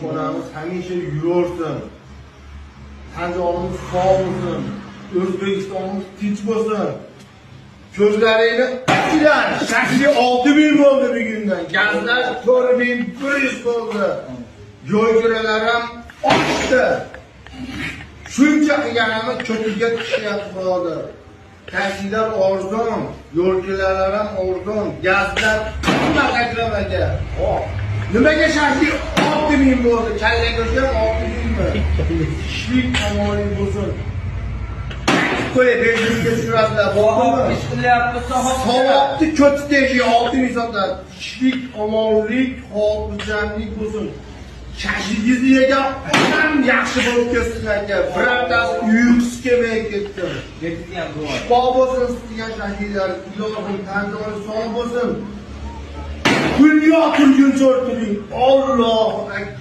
Mehmonxonamiz hamisha yuraversin. Tanjonimiz sog' bo'lsin. O'zbekistonimiz tinch bo'lsin. Ko'zlaringni ochinglar. Shashlik 6000 bo'ldi bugundan. Gazlar 4100 bo'ldi. Yo'lkiralar ham oshdi. Shuncha qilganimiz cho'tiga tushyapti, birodar. Taksilar arzon, yo'lkiralar ham arzon, gazlar qimmat, Akram aka. Nimaga shashlik 6000 bo'ldi? Kalla go'sht ham 6000 mi? Ishlik omonlik bo'lsin. Qo'y, 500 ga tushirasizlar, Savob bormi? ish qilyapti, savob. Savobni ko'ti teshik 6000 sotiladi. Ishlik, omonlik, xotirjamlik bo'lsin. Shashligingizni yegan odam yaxshi bo'lib ketsin, aka. Birortasi uyqusi kelmay ketdi. Yetkazgan bu. Shifo bo'lsin degan shashliklar, ilohim tanjoni sog' bo'lsin. Dunyo turguncha o'tiring. Allohu akbar.